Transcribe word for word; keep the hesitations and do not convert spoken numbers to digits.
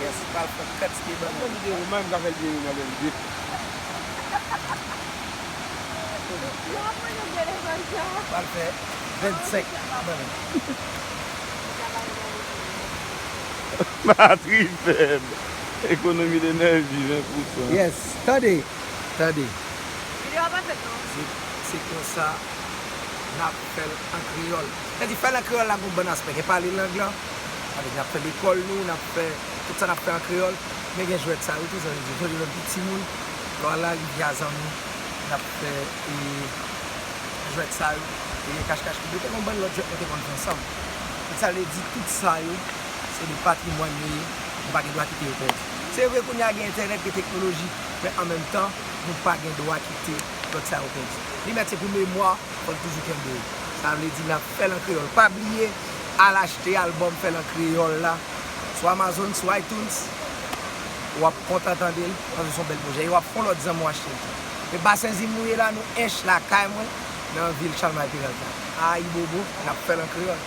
Yes, pral fè kantite bann. Mwen videyo, mwen menm ka fè l byen wi nan lè vide. Pral fè vennsenk bann. Batri fèb. Ekonomi d enèji ven pousan. Yes, tande, tande. Videyo a pa fèt non. Se, se konsa n ap fè l an kreyòl. Sètadi fè l an kreyòl la gon bann aspè. Gen pale lang lan, avèk n ap fè lekòl nou, n ap fè tout sa n ap fè an kreyòl. Men gen jwèt sa yo tou, sa vle di, sonje lè n pi timoun, lè w al lari, vya zanmi, n ap fè e, jwèt sa yo, e kach kach kout, te gon bann lòt jwèt nou te konn fè ansanm. Tout sa vle di, tout sa yo, se de patrimwàn yo ye, nou pa gen dwa kite yo pèdi. Se vre, kounye a gen entènèt, gen teknoloji, men an menm tan, nou pa gen dwa kite lòt sa yo pèdi. Li mèt se pou memwa, fò l toujou kenbe. Sa vle di, n ap fè l an kreyòl. Pa bliye, al achte albòm Fè l an kreyòl la, sou Amazon, sou iTunes, w ap kontan tande l, paske se yon bèl pwojè. E w ap fè yon lòt zanmi w achte l tou. E Basen Zim nou ye la, nou ench lakay mwen, nan vil Chalmay Peralta. Ayibobo, n ap fè l an kreyòl.